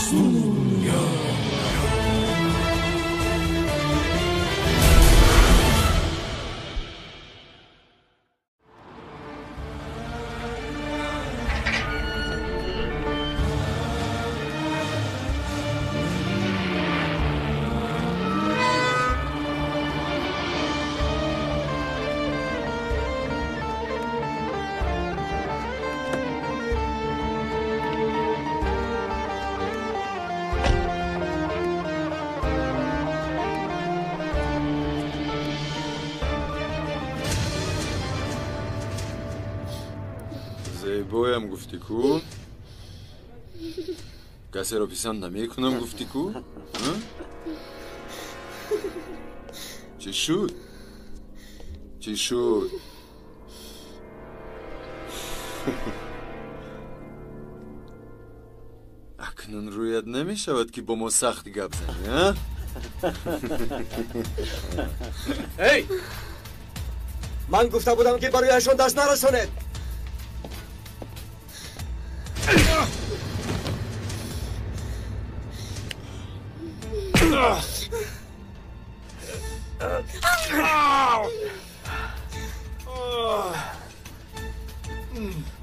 Дунё. Зебоям гуфтӣ ку? Касеро писанд намекунам гуфтӣ ку? Чӣ шуд? Чӣ шуд? Акнун рӯят намешавад, ки бо мо сахт гап занӣ, а? Эй! Ман гуфта будам, ки барояшон даст нарасонед.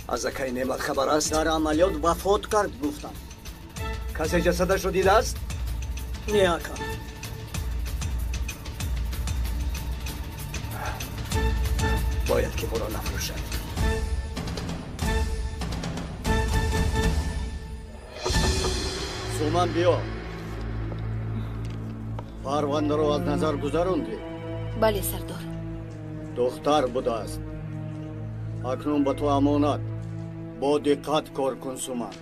Аз акаи Неъмат хабар аст? Дар амалиёт вафот кард, гуфтам. Касе ҷасадашро дидааст? Не, ака. Бояд ки ӯро нафурӯшад. Суман, биё. Парвандаро аз назар гузарондӣ? Бале, сардор. Духтар будааст. Акнун ба ту амонат. Бо диққат кор кун, Суман.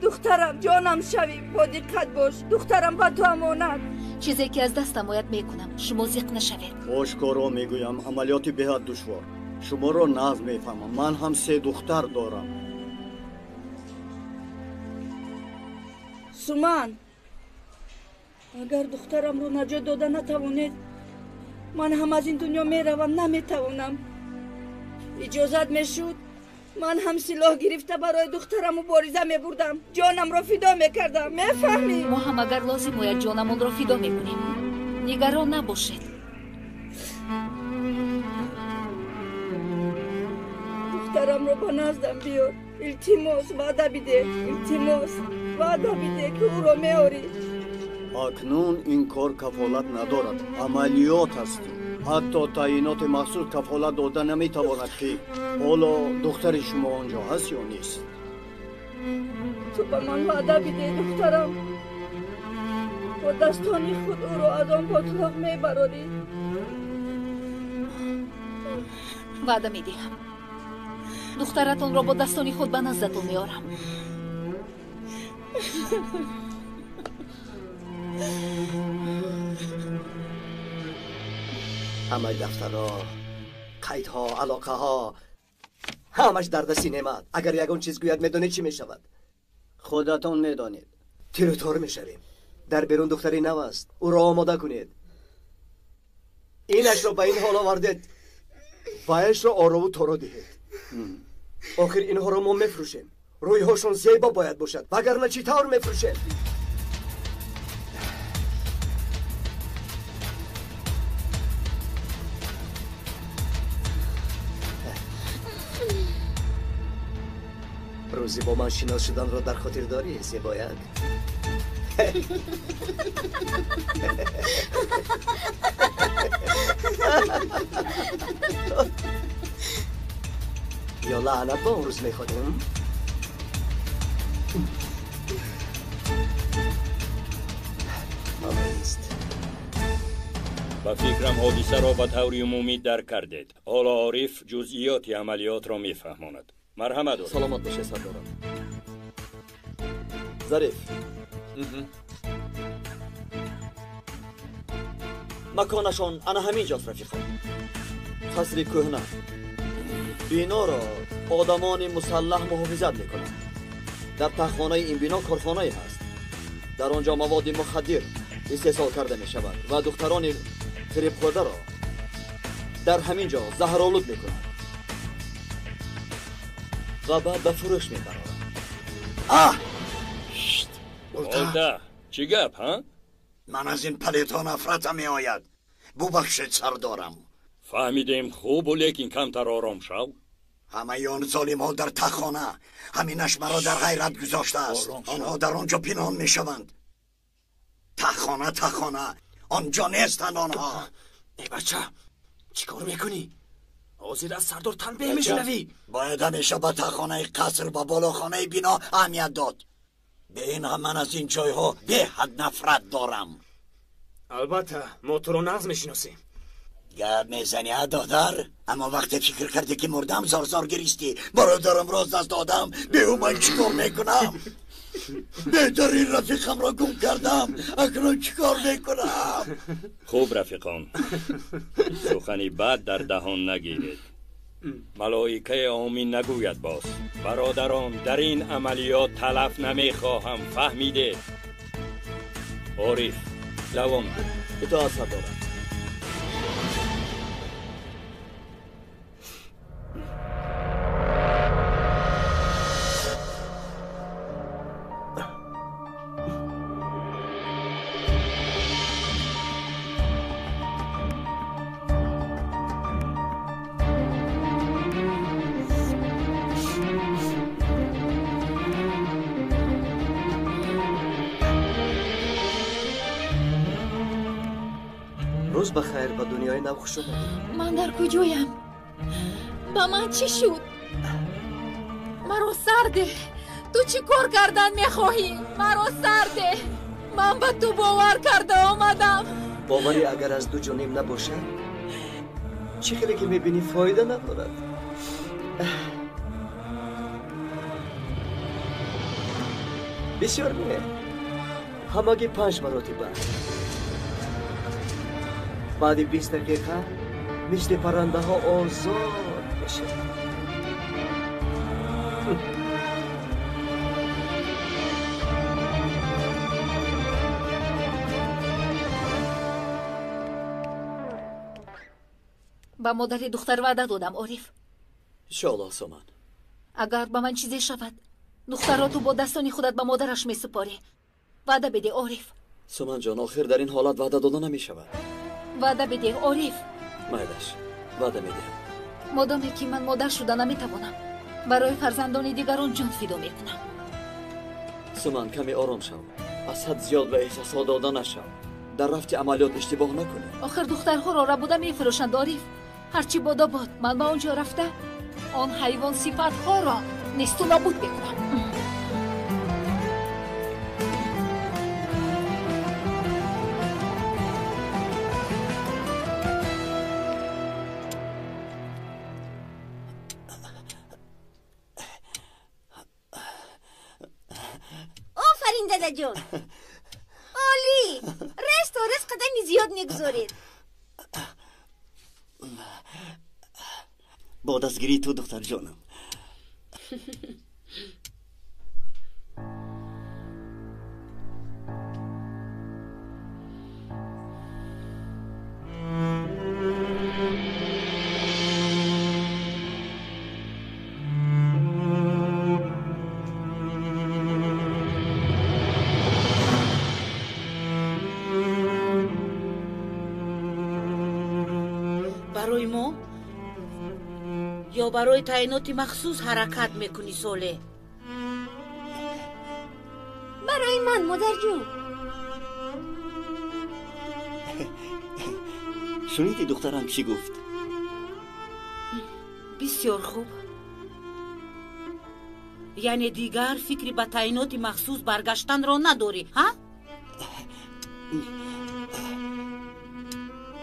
Духтарам, ҷонам шавӣ, бо диққат бош. Духтарам, ба ту амонат. Чизе ки аз дастам ояд, мекунам. Шумо зиқ нашавед. Ошкоро мегӯям, амалиёти беҳад душвор. Шуморо нағз мефаҳмам. Ман ҳам се духтар дорам. Суман, агар духтарамро наҷот дода натавонед, ман ҳам аз ин дунё меравам, наметавонам. Иҷозат мешуд, ман ҳам силоҳ гирифта барои духтарам мубориза мебурдам, ҷонамро фидо мекардам, мефаҳмӣ? Мо ҳам агар лозим ояд, ҷонамонро фидо мекунем. Нигарон набошед. Духтарамро ба наздам биёр. Илтимос, ваъда бидеҳ. Илтимос, ваъда бидеҳ, ки ӯро меорӣ. Акнун ин кор кафолат надорад. Амалиёт аст. Ҳатто таъиноти махсус кафолат дода наметавонад, ки ҳоло духтари шумо он ҷо ҳаст ё нест. Ту ба ман ваъда бидеҳ, духтарам. Бо дастони худ ӯро аз он ботлоқ мебарорӣ. Ваъда медиҳам. Духтаратонро бо дастони худ ба наздатон меорам. Ҳамаи дафтарҳо, қайдҳо, алоқаҳо, ҳамаш дар дасти Неъмат. Агар ягон чиз гӯяд, медонед чӣ мешавад? Худатон медонед. Тирутор мешавем. Дар берун духтари нав аст. Ӯро омода кунед. Инашро ба ин ҳол овардед. Ваяшро орову торо диҳед. Охир инҳоро мо мефурӯшем. Рӯйҳошон зебо бояд бошад, вагарна чӣ тавр мефурӯшем? Рӯзи бо ман шинос шуданро дар хотир дорӣ, зебояк? Ё лаънат ба он рӯз мехонем? Мамаист. Ба фикрам, ҳодисаро ба таври умумӣ дарк кардед. Ҳоло Ориф ҷузъиёти амалиётро мефаҳмонад. Марҳамат, Ориф. Саломат бошед, сардорам. Зариф, маконашон ана ҳамин ҷост, рафиқон. Қасри кӯҳна. Биноро одамони мусаллаҳ муҳофизат мекунанд. Дар таҳхонаи ин бино корхонае ҳаст. Дар он ҷо маводи мухаддир истеҳсол карда мешавад ва духтарони фиребхӯрдаро дар ҳамин ҷо заҳролуд мекунанд ва баъд ба фурӯш мебароранд. Болта, чӣ гап, ҳа? Ман аз ин палетҳо нафратам меояд. Бубахшед, сардорам. Фаҳмидем, хубу, лекин камтар ором шав. Ҳамаи он золимҳо дар таххона. Ҳаминаш маро дар ғайрат гузоштааст. Онҳо дар он ҷо пинҳон мешаванд. Таххона, таххона, он ҷо нестанд онҳо. Эй бача, чӣ кор мекунӣ? Ҳозир аз сардор танбеҳ мешунавӣ. Бояд ҳамеша ба таххонаи қаср ва болохонаи бино аҳамият дод. Бе ин ҳам ман аз ин ҷойҳо беҳад нафрат дорам. Албатта, мо туро нағз мешиносем. Гап мезанӣ, а додар? Аммо вақте фикр кардӣ ки мурдам, зорзор гиристӣ. Бародарамро аз даст додам. Бе ӯ ман чӣ кор мекунам? Беҳтарин рафиқамро гум кардам. Акнун чӣ кор мекунам? Хуб, рафиқон, сухани бад дар даҳон нагиред. Малоикаи омин нагӯяд боз. Бародарон, дар ин амалиёт талаф намехоҳам, фаҳмидед? Ориф, давом деҳ. Итоат, сардорам. Рӯз ба хайр, ба дунёи нав хуш омадед. Ман дар куҷоям? Ба ман чӣ шуд? Маро сар деҳ. Ту чӣ кор кардан мехоҳӣ? Маро сар деҳ. Ман ба ту бовар карда омадам. Боварӣ агар аз ду ҷониб набошад, чӣ хеле ки мебинӣ, фоида надорад. Бисёр не, ҳамагӣ 5 маротиба. Баъди 20 дақиқа мисли паррандаҳо озод мешавад. Ба модари духтар ваъда додам, Ориф. Иншоаллоҳ, Соман. Агар ба ман чизе шавад, духтарро ту бо дастони худат ба модараш месупорӣ. Ваъда бидеҳ, Ориф. Соманҷон, охир дар ин ҳолат ваъда дода намешавад. Ваъда бидеҳ, Ориф. Майлаш, ваъда медиҳам. Модоме ки ман модар шуда наметавонам, барои фарзандони дигарон ҷон фидо мекунам. Суман, каме ором шав. Аз ҳад зиёд ба эҳсосҳо дода нашав. Дар рафти амалиёт иштибоҳ накунӣ. Охир духтарҳоро рабуда мефурӯшанд, Ориф. Ҳарчи бодо бод, ман ба он ҷо рафта он ҳайвон сифатҳоро несту нобуд мекунам. Офарин, дадаҷон, олӣ. Рез то рез қадами зиёд мегузоред. Бо дастгирии ту, духтарҷонам. Барои мо ё барои таъиноти махсус ҳаракат мекунӣ, Соле? Барои ман, модарҷон. Шунидӣ духтарам чӣ гуфт? Бисёр хуб. Яъне дигар фикри ба таъиноти махсус баргаштанро надорӣ, ҳа?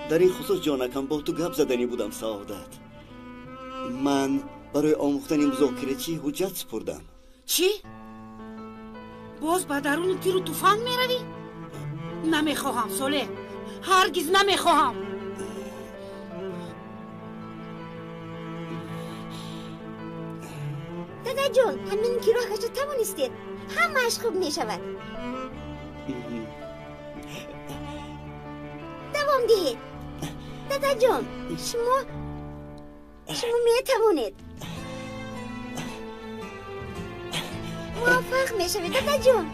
Дар ин хусус, ҷонакам, бо ту гап заданӣ будам, Саодат. Ман барои омӯхтани музокирачӣ ҳуҷҷат супурдам. Чӣ? Боз ба даруни тиру туфанг меравӣ? Намехоҳам, Соле, ҳаргиз намехоҳам. Дадаҷон, ҳамин ки роҳашро тавонистед, ҳамааш хуб мешавад. Давом диҳед, дадаҷон. Шумо метавонед. Муваффақ Хушбахт мешавӣ, дадаҷон.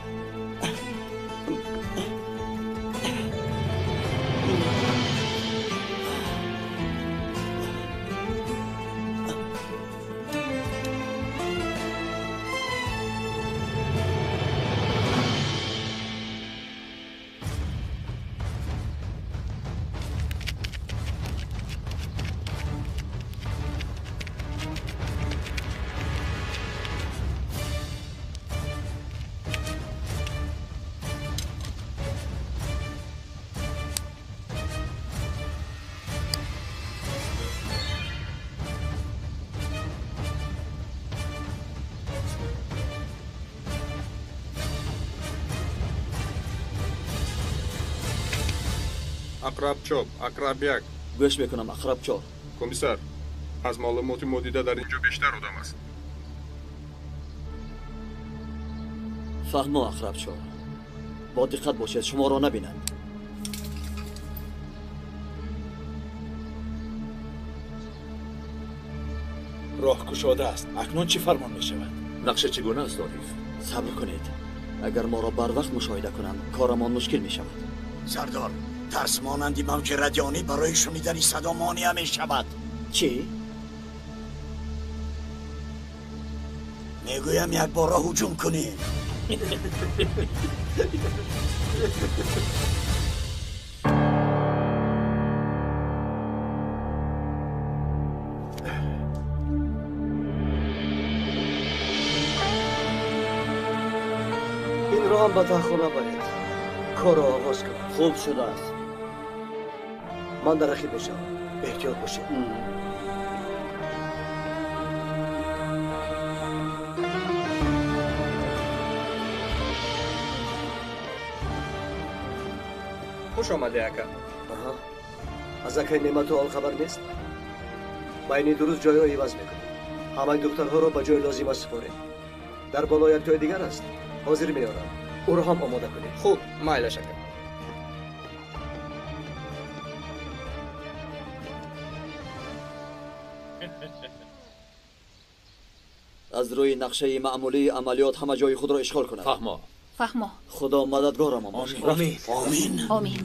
Ақраб чор, ақраб як. Гӯш мекунам, ақраб чор. Комиссар, аз маълумоти мо дида дар ин ҷо бештар одам аст. Фаҳмо, ақраб чор. Бо диққат бошед, шуморо набинанд. Роҳ кушода аст. Акнун чӣ фармон мешавад? Нақша чӣ гуна аст, Ориф? Сабр кунед. Агар моро барвақт мушоҳида кунанд, корамон мушкил мешавад. Сардор, тарс монанди мавҷи радионӣ барои шунидани садо монеа мешавад. Чӣ? Мегӯям якбора ҳуҷум кунем. Инро ҳам ба таҳхона баред. Корро оғоз кунед. Хуб шудааст. Ман дар рақиб мешавам. Эҳтиёт бошед. Хуш омадӣ, ака. Аҳа. Аз акаи Неъмату ҳол хабар нест? Байни ду рӯз ҷойро иваз мекунем. Ҳамаи духтарҳоро ба ҷои лозима супоред. Дар боло як ҷои дигар аст. Ҳозир меорам. Ӯро ҳам омода кунед. Хуб, майлаш, ака. Аз рӯи нақшаи маъмулии амалиёт ҳама ҷои худро ишғол кунад. Фаҳмо. Фаҳмо. Худо мададгорамон бошад. Омин. Омин. Омин.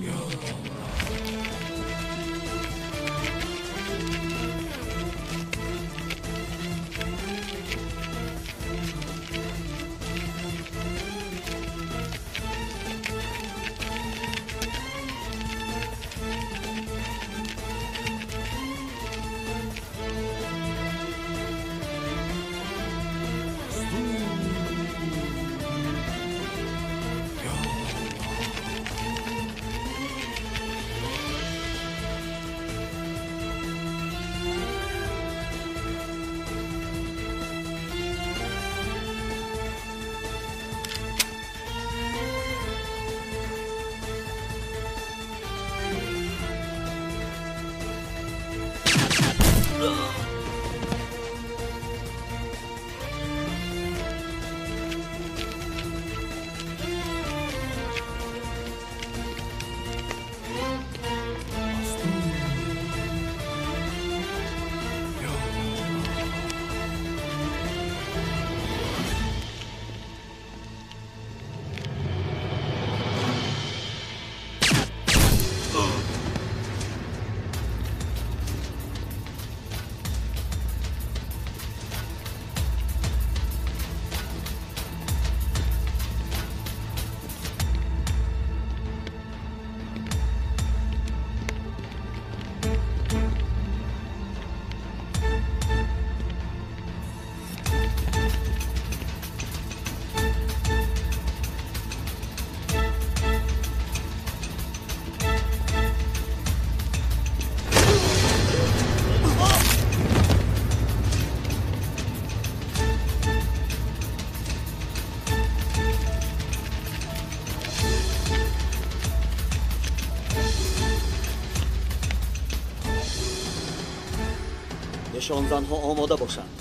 Нишонзанҳо омода бошанд.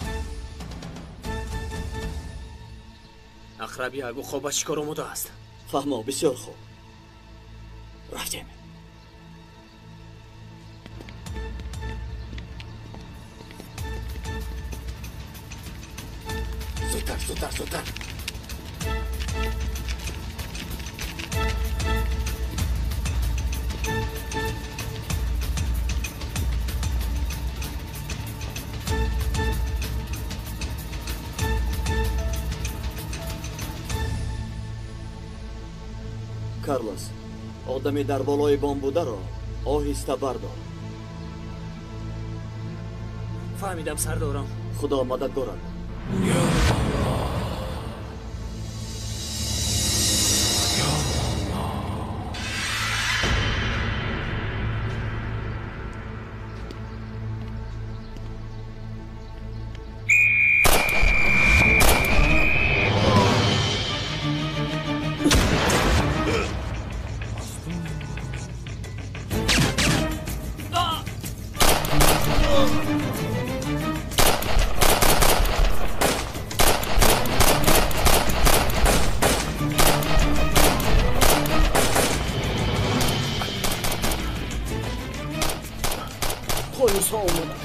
Ақраби як уқоб ба чӣ кор омода аст? Фаҳмо, бисёр хуб. Рафтем. Зудтар, зудтар, зудтар. Карлос, одами дар болои бом бударо оҳиста бардор. Фаҳмидам, сардорам. Худо мададгорад.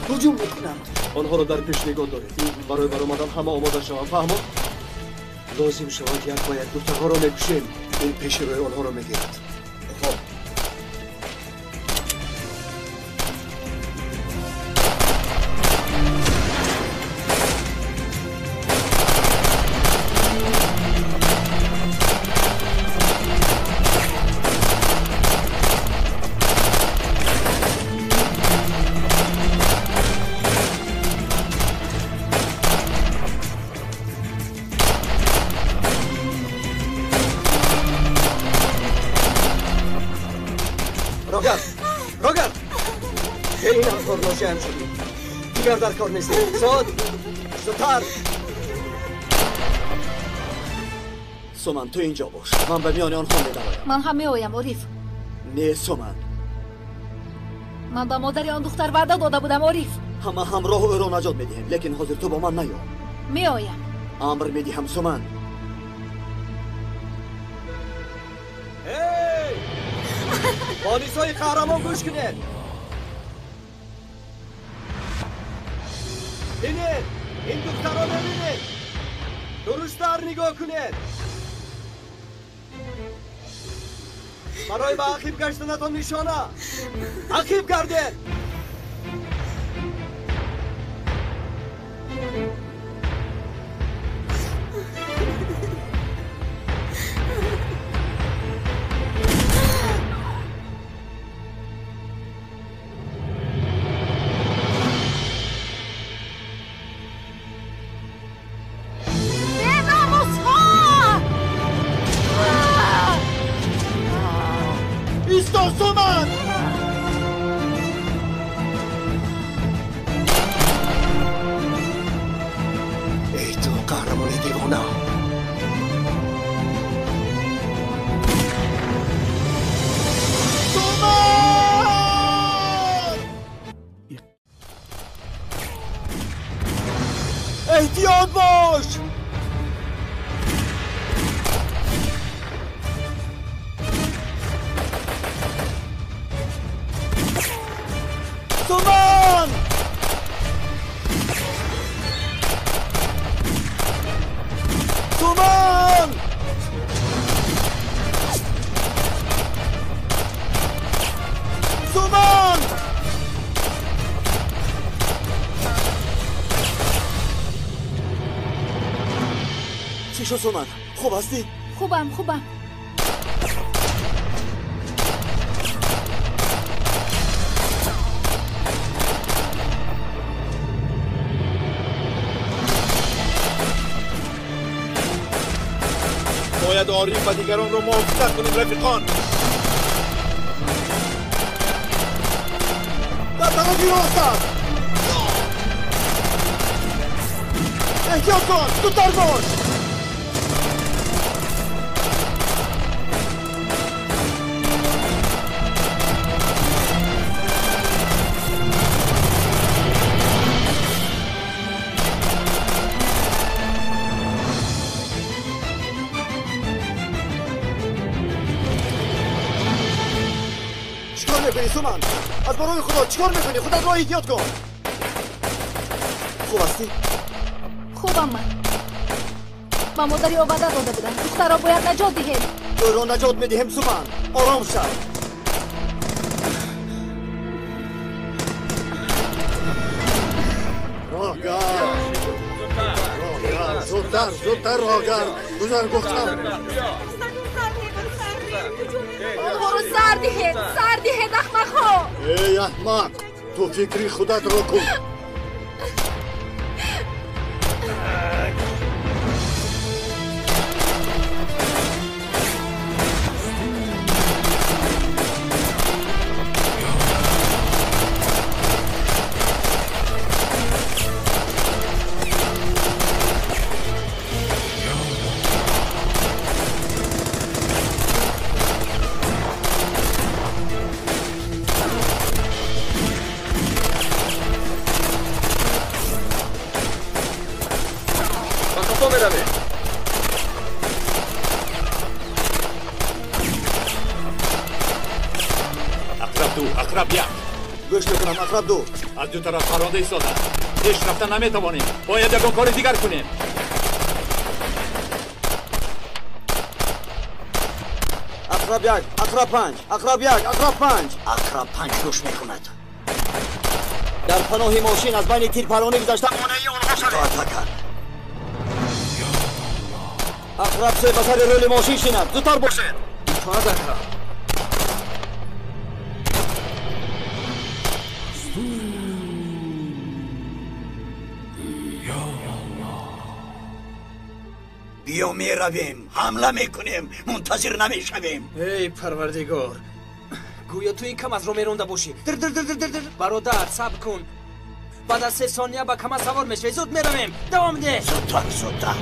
Ҳуҷум мекунанд. Онҳоро дар пеш нигоҳ доред. Барои баромадан ҳама омода шаванд, фаҳмо? Лозим шавад як ба як духтарҳоро мекушем. Ин пеши рӯи онҳоро мегирад. Хоб. Дигар дар кор нестем. Зуд, зудтар. Суман, ту инҷо бош. Ман ба миёни онҳо медароям. Ман ҳам меоям, Ориф. Не, Суман. Ман ба модари он духтар ваъда дода будам, Ориф. Ҳама ҳамроҳ ӯро наҷот медиҳем, лекин ҳозир ту бо ман наё. Меоям. Амр медиҳам, Суман. Эй! Полисои қаҳрамон, гӯш кунед. Бинед, ин духтарро бибинед. Дурусттар нигоҳ кунед. Барои ба ақиб гаштанатон нишона. Ақиб гардед. Эҳтиёт бош! Суман! Суман! Суман! Чӣ шуд, Суман? Хуб ҳастӣ? Хубам, хубам. Бояд Ориф ва дигаронро муҳофизат кунем, рафиқон. Дар тарафи рост аст. Эҳтиёт кун, зудтар бош. Суман, аз барои Худо чӣ кор мекунӣ? Худатро эҳтиёт кун. Хуб ҳастӣ? Хубам ман. Ба модари ӯ ваъда дода будам. Духтарро бояд наҷот диҳем. Ӯро наҷот медиҳем, Суман. Ором шав. Роҳгард! Роҳгард! Зудтар, зудтар роҳгард! Гузар гуфтам! Онҳоро сар диҳед! Сар диҳед, аҳмақҳо! Эй, аҳмақ! Ту фикри худатро кун! Ақраб ду. Аз ду тараф паронда истода. Пеш рафта наметавонем. Бояд ягон кори дигар кунем. Ақраб як, Ақраб панҷ, Ақраб як, Ақраб панҷ. Ақраб панҷ гӯш мекунад. Дар паноҳи мошин аз байни тирпаронӣ гузашта монеи онҳо шавед. Итоат накард. Ақраб се ба сари рӯли мошин шинад. Зудтар бошед. Итоат ақраб. Биё меравем, ҳамла мекунем, мунтазир намешавем. Эй Парвардигор, гӯё ту ин камазро меронда бошӣ. Дир дир дир дир дир. Бародар, сабр кун. Баъд аз 3 сония ба камаз савор мешавӣ. Зуд меравем. Давом деҳ. Зудтар, зудтар.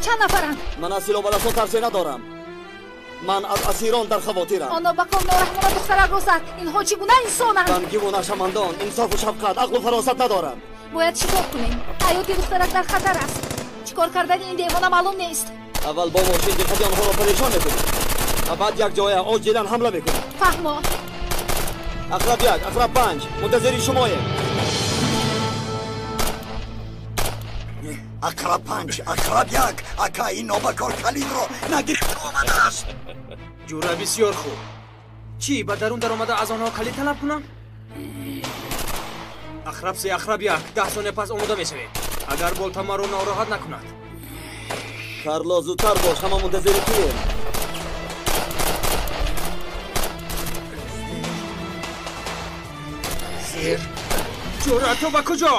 Чанд нафаранд? Ман аз силоҳбаласо тарсе надорам. Ман аз асирон дар хавотирам. Оно ба ком нораҳмона духтаракро зад. Инҳо чӣ гуна инсонанд? Ғамгиву нашамандон инсофу шафқат, ақлу фаросат надоранд. Бояд чӣ кор кунем? Ҳаёти духтарак дар хатар аст. Чӣ кор кардани ин девона маълум нест. Аввал бо мошин диққати онҳоро парешон мекунем ва баъд якҷоя оҷилан ҳамла мекунем. Фаҳмо. Ақраб як, Ақраб панҷ, мунтазири шумоем. Ақраб панҷ, Ақраб як, ака ин нобакор калидро нагирифта омадааст. Ҷура бисёр хуб. Чӣ, ба дарун даромада аз онҳо калид талаб кунам? Ақраб се, Ақраб як, 10 сония пас омода мешавед. Агар болта маро нороҳат накунад. Карло, зудтар бош, ҳама мунтазири туем. Зир. Ҷура, ту ба куҷо?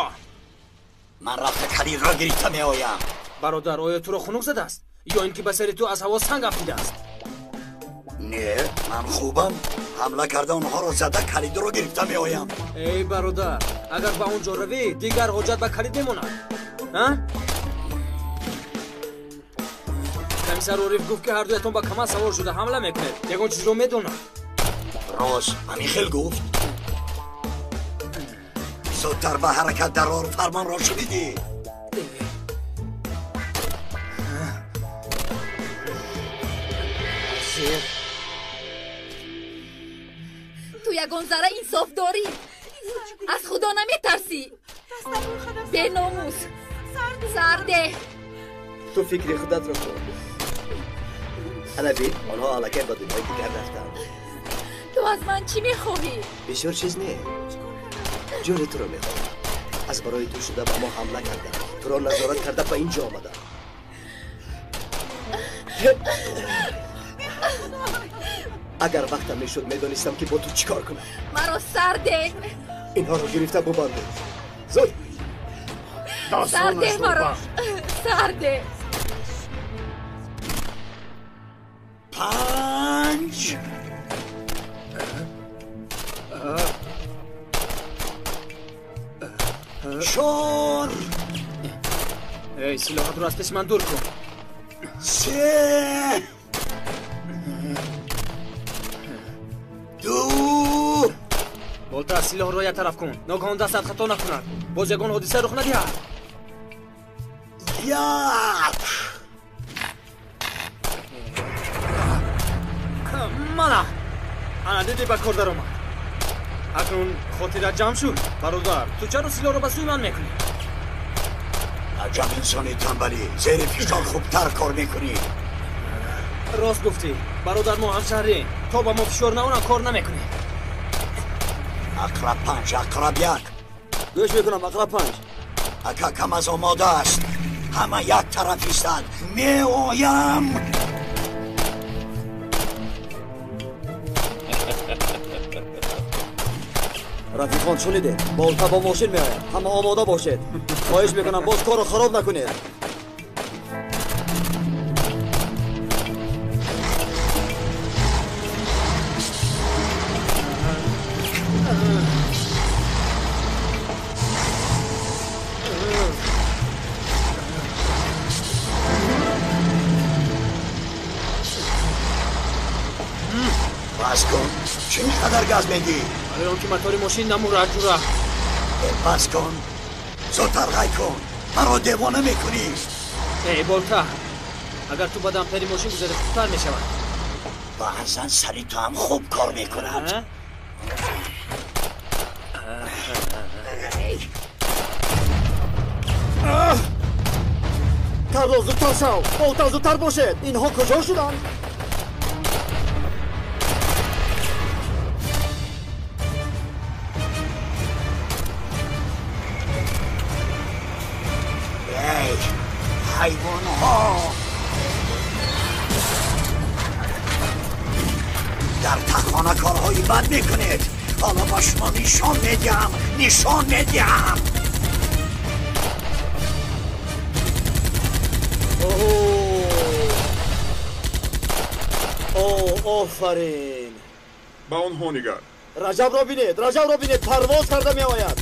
Ман рафта калидро гирифта меоям. Бародар, оё туро хунук задааст? Ё ин ки ба сари ту аз ҳаво санг афтидааст? Не, ман хубам. Ҳамла карда онҳоро зада калидро гирифта меоям. Эй бародар, агар ба он ҷо равӣ, дигар ҳоҷат ба калид мемонад. А? Комиссар Ориф гуфт, ки ҳардуятон ба камаз савор шуда ҳамла мекунед. Ягон чизро медонад. Рост, ҳамин хел гуфт. Зудтар ба ҳаракат дарор, фармонро шунидӣ. Ту ягон зарра инсоф дорӣ? Аз Худо наметарсӣ? Беномус, сарде. Ту фикри худатро кун. Ана бин, онҳо аллакай ба дунёи дигар рафтанд. Ту аз ман чӣ мехоҳӣ? Бисёр чиз не. Ҷони туро мехоҳам. Аз барои ту шуда ба мо ҳамла кардам. Туро назорат карда ба ин ҷо омадам. Агар вақтам мешуд, медонистам ки бо ту чӣ кор кунам. Маро сар деҳ. Инҳоро гирифта бубандед. Зуд. Сар деҳ маро. Сар деҳ. Эй, силоҳатро аз пеши ман дур кун. 3, 2. Болта, силоҳро як тараф кун. Ногаҳон дастат хато накунад. Боз ягон ҳодиса рух надиҳад. 1. Мана! Ана дидӣ ба кор даромад. Акнун хотират ҷамъ шуд. Бародар, ту чаро силоҳро ба сӯи ман мекунӣ? Аҷаб инсони танбалӣ, зери фишор хубтар кор мекунӣ. Рост гуфтӣ. Бародар, мо ҳамшаҳрем. То ба мо фишор наорам кор намекунем. Ақраб 5, ақраб 1. Гӯш мекунам, ақраб 5. Ака, КамАЗ омода аст. Ҳама як тараф истад. Меоям. Рафиқон, шунидед, болта бо мошин меояд. Ҳама омода бошед. Хоҳиш мекунам, боз корро хароб накунед. Бас кун, чӣ қадар газ медиҳӣ? Барои он ки мотори мошин намурад, ҷура. Бас кун, зудтар ғай кун, маро девона мекунӣ. Эй, болта, агар ту ба дампери мошин гузари хубтар мешавад. Баъзан сари ту ҳам хуб кор мекунад. Карлос, зудтар шав! Болта, зудтар бошед! Инҳо куҷо шуданд? Ҳайвонҳо дар тахона корҳои бад мекунед. Ҳоло ба шумо нишон медиҳам, нишон медиҳам. Офарин! Ба онҳо нигар. Раҷабро бинед, Раҷабро бинед, парвоз карда меояд.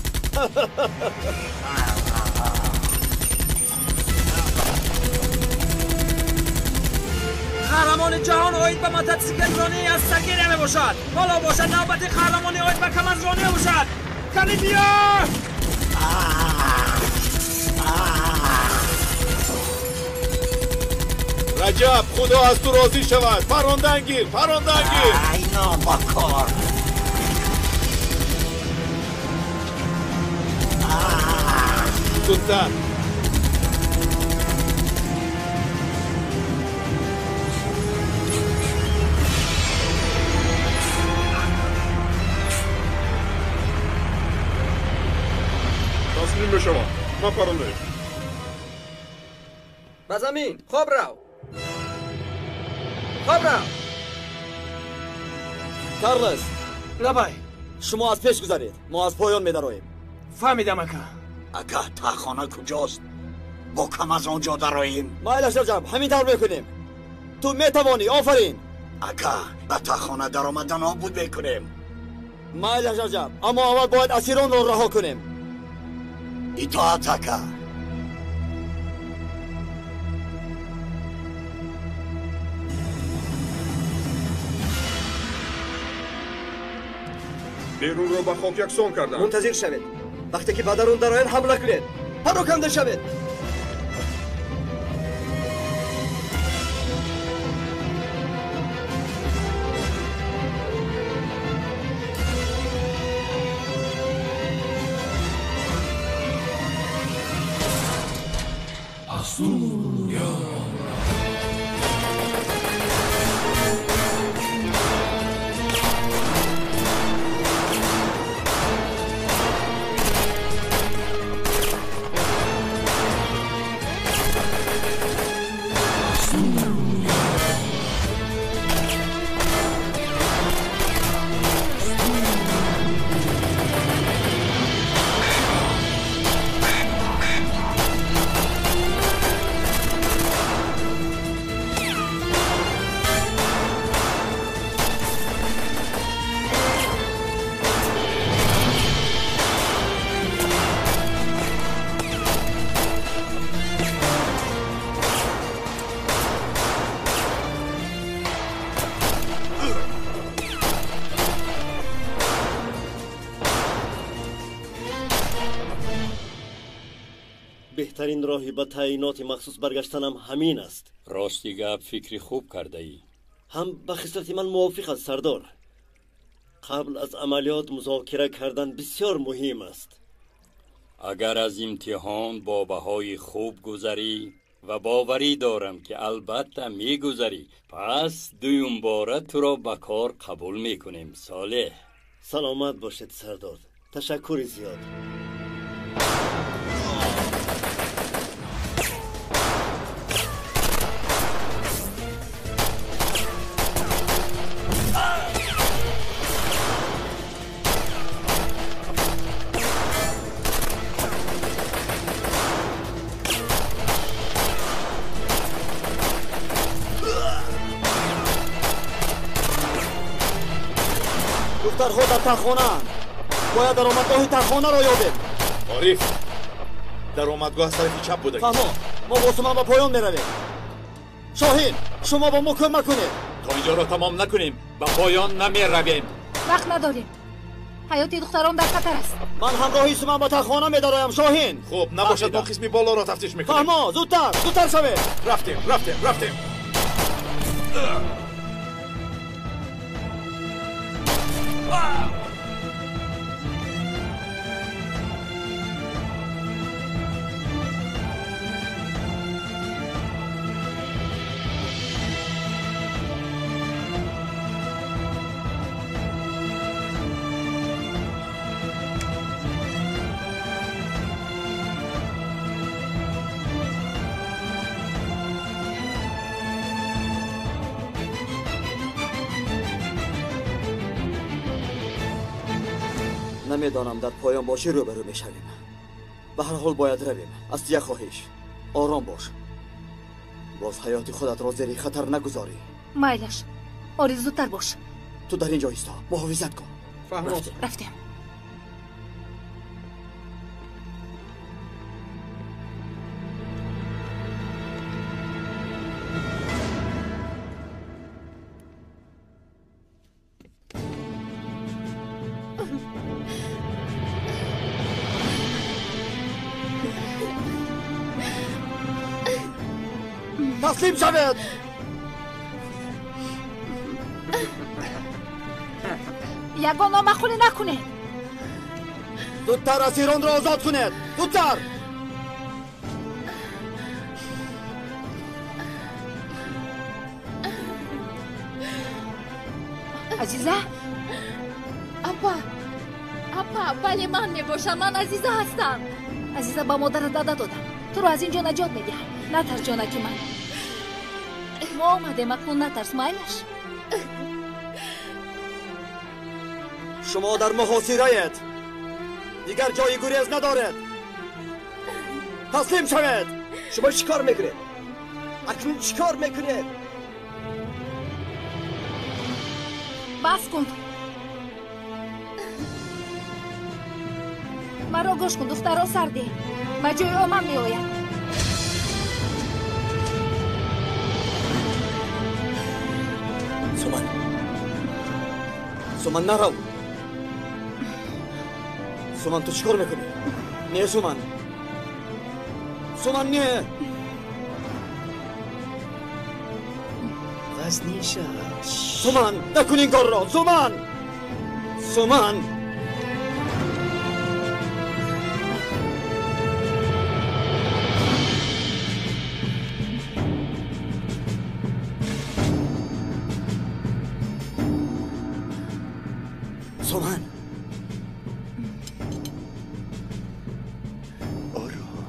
Қаҳрамони ҷаҳон оид ба мототсиклронӣ аз Сагирия мебошад. Ҳоло бошад навбати қаҳрамони оид ба камазронӣ мебошад. Кани биё! Раҷаб, худо аз ту розӣ шавад. Парондан гир, парондан гир. Ай, нобакор. Зудтар. Таслим бишаванд, напаронед. Ба замин, хоб рав. Хоб рав. Карлос. Лабай. Шумо аз пеш гузаред, мо аз поён медароем. Фаҳмидам, ака. Ака, тахона куҷост? Бо КамАЗ он ҷо дароем. Майлаш, Раҷаб, ҳамин тавр мекунем. Ту метавонӣ, офарин. Ака, ба тахона даромадан обуд мекунем. Майлаш, Раҷаб, аммо аввал бояд асиронро раҳо кунем. Итоат, ака. Берунро ба хок яксон кардам. Мунтазир шавед. Вақте ки ба дарун дароянд, ҳамла кунед. Пароканда шавед. Беҳтарин роҳи ба таъиноти махсус баргаштанам ҳамин аст. Рости гап, фикри хуб кардаӣ. Ҳам ба хислати ман мувофиқ аст, сардор. Қабл аз амалиёт музокира кардан бисёр муҳим аст. Агар аз имтиҳон бо баҳои хуб гузарӣ, ва боварӣ дорам, ки албатта мегузарӣ, пас дуюмбора туро ба кор қабул мекунем, Солеҳ. Саломат бошед, сардор. Ташаккури зиёд. Духтарҳо дар таххонаанд. Бояд даромадгоҳи таххонаро ёбем. Ориф, даромадгоҳ аз тарафи чап буда. Фаҳмо, мо бо Суман ба поён меравем. Шоҳин, шумо бо мо кӯмак кунед. То инҷоро тамом накунем, ба поён намеравем. Вақт надорем. Ҳаёти духтарон дар хатар аст. Ман ҳамроҳи Суман ба таххона медароям, Шоҳин. Хуб, набошад, мо қисми болоро тафтиш мекунем. Фаҳмо, зудтар, зудтар шавед. Рафтем, рафтем, рафтем. Намедонам дар поён бо чӣ рӯбарӯ мешавем. Ба ҳар ҳол бояд равем. Аз як хоҳиш, ором бош. Боз ҳаёти худатро зери хатар нагузорӣ. Майлаш, Ориф, зудтар бош. Ту дар ин ҷо исто, муҳофизат кун. Фаҳмо. Рафтем. Таслим шавед! Ягон номаъқулӣ накунед. Зудтар асиронро озод кунед! Зудтар! Азиза? Апа, апа, бале, ман мебошам. Ман Азиза ҳастам. Азиза, ба модарат ваъда додам. Туро аз ин ҷо наҷот медиҳам. Натарс, ҷонаки ман. Мо омадем, акнун натарс, майлаш. Шумо дар муҳосираед. Дигар ҷои гурез надоред. Таслим шавед! Шумо чӣ кор мекунед? Акнун чӣ кор мекунед? Бас кун. Маро гӯш кун, духтаро сардеҳ. Ба ҷои оман меояд. Суман, Суман, нарав. Суман, ту чӣ кор мекунӣ? Не, Суман, Суман, не. Вазнин шав. Суман, накун ин корро. Суман, Суман. Суман. Ором.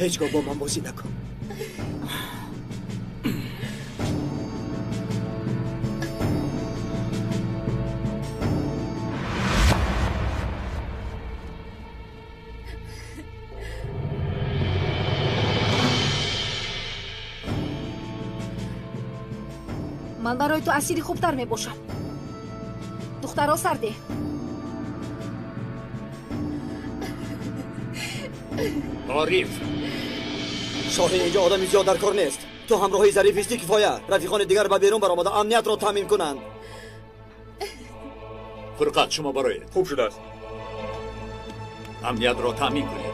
Ҳеҷ гоҳ бо ман бозӣ накун. Ман барои ту асири хубтар мебошам. Духтаро сардеҳ. Ориф, Шоҳин, инҷо одами зиёд дар кор нест. Ту ҳамроҳи Зариф истӣ, кифоя. Рафиқони дигар ба берун баромада амниятро таъмин кунанд. Фурқат, шумо бароед. Хуб шудааст. Амниятро таъмин кунед.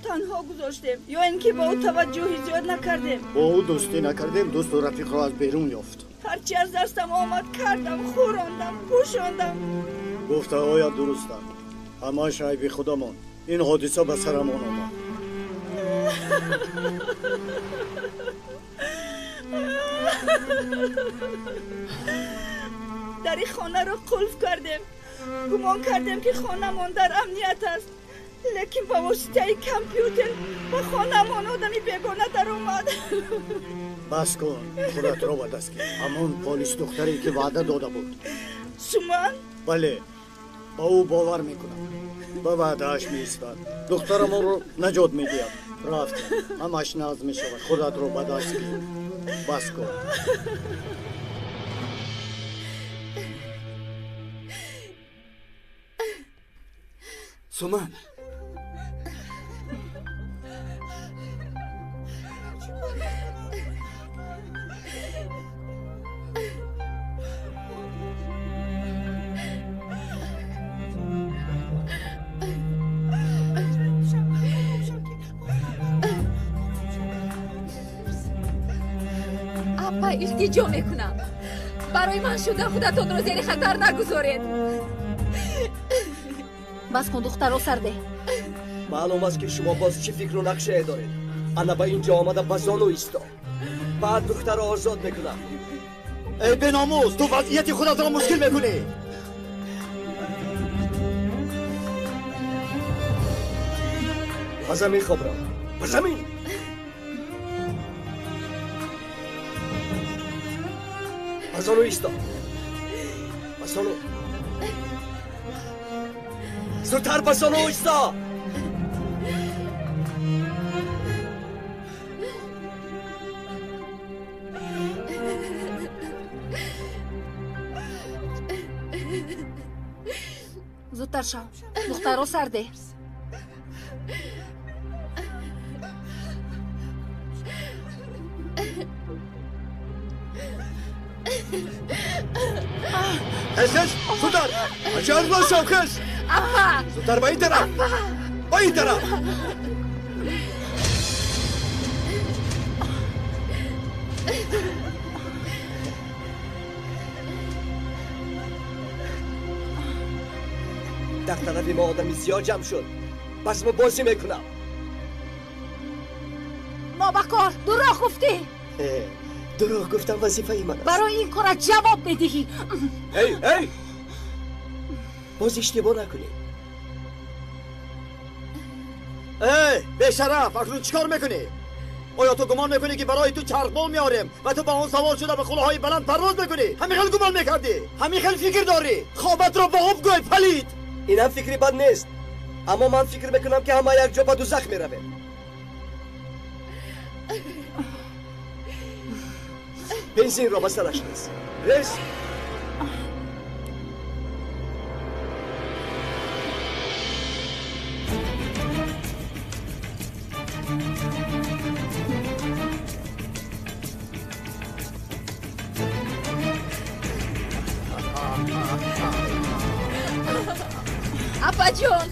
Танҳо гузоштем ё ин ки ба ӯ таваҷҷӯҳи зиёд накардем. Бо ӯ дӯстӣ накардем, дӯсту рафиқро аз берун ёфт. Ҳарчи аз дастам омад кардам, хӯрондам, пӯшондам. Гуфтаҳоят дурустанд, ҳамааш айби худамон. Ин ҳодиса ба сарамон омад. Дари хонаро қулф кардем, гумон кардем ки хонамон дар амният аст, лекин ба воситаи компютер ба хонаамон одами бегона даромад. Бас кун, худатро ба даст гир. Ҳамон полис духтаре ки ваъда дода буд. Суман? Бале, ба ӯ бовар мекунам, ба ваъдааш меистад, духтарамонро наҷот медиҳад. Рафтем, ҳамаш нағз мешавад. Худатро ба даст гир, бас кун. Суман, апа, илтиҷо мекунам, барои ман шуда худатонро зери хатар нагузоред. Бас кун, духтаро сарде. Маълум аст ки шумо боз чӣ фикру нақшае доред. Ана ба ин ҷо омада ба зону исто, баъд духтаро озод мекунам. Эй беномус, ту вазъияти худатро мушкил мекунӣ. Ба замин хобро, ба замин. Ба зону исто, ба зону. Зудтар ба зону исто. Зудтар шав, духтаро сарде. Хез, хез, зудтар! Ҳушёр шав, хез! Апа! Зудтар ба ин тараф! Ба ин тараф! Дар тарафи мо одами зиёд ҷамъ шуд, пас мо бозӣ мекунам. Нобакор, дурӯғ гуфтӣ. Дурӯғ гуфтам вазифаи ман аст. Барои ин корат ҷавоб медиҳӣ. Эй, эй, боз иштибоҳ накунӣ. Эй бешараф, акнун чӣ кор мекунӣ? Оё ту гумон мекунӣ ки барои ту чархбол меорем ва ту ба он савор шуда ба қуллаҳои баланд парвоз мекунӣ? Ҳамин хел гумон мекардӣ? Ҳамин хел фикр дорӣ? Хобатро ба об гӯй, палид! Инам фикри бад нест, аммо ман фикр мекунам ки ҳама якҷо ба дузах меравем. Бензинро ба сараш рез, рез. Апаҷон,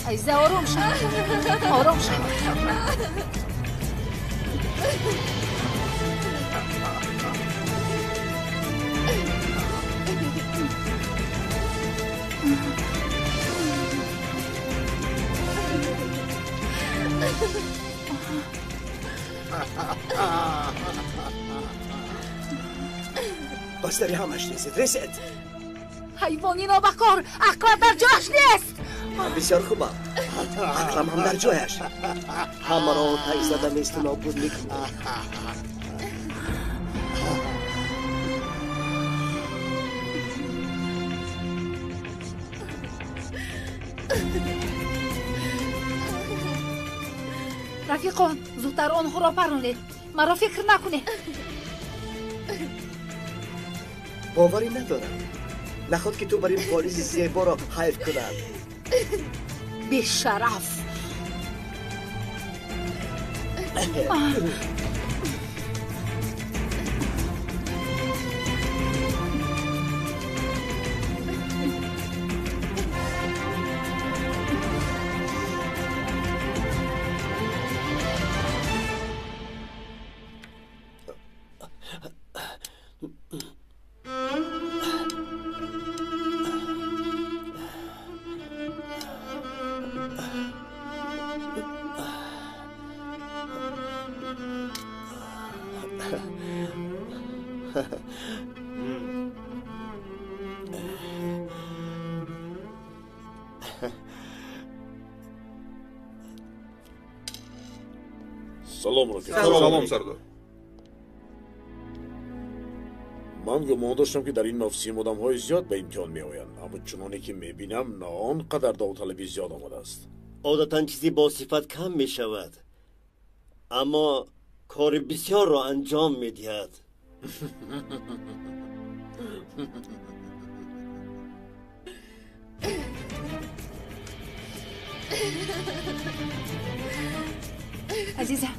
азиза, ором шав, ором шав. Ба сари ҳамаш резед, резед. Ҳайвони нобакор, ақлат дар ҷояш нест. Ман бисёр хубам, ақлам ҳам дар ҷояш. Ҳамаро оташ зада несту нобуд мекунем. Рафиқон, зудтар онҳоро паронед. Маро фикр накунед. Боварӣ надорам. Наход ки ту бар ин полиси зеборо ҳайф кунад. Бешараф. Салом, рафиқ. Салом, сардор. Ман гумон доштам, ки дар ин мавсим одамҳои зиёд ба имтиҳон меоянд, аммо чуноне ки мебинам, на он қадар довталаби зиёд омадааст. Одатан чизи босифат кам мешавад, аммо кори бисёрро анҷом медиҳад. Азизам,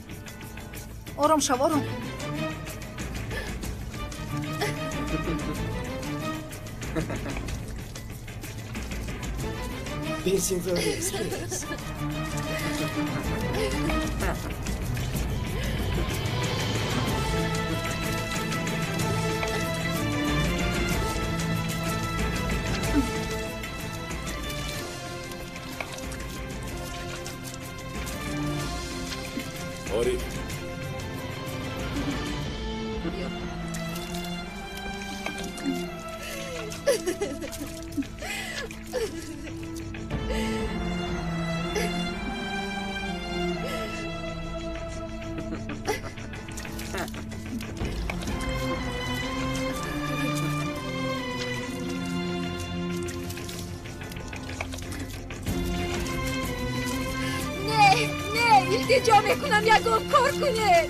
ором шав, ором. Бензин нест. Ориф. Не, не, илтиҷо мекунам, ягон кор кунед.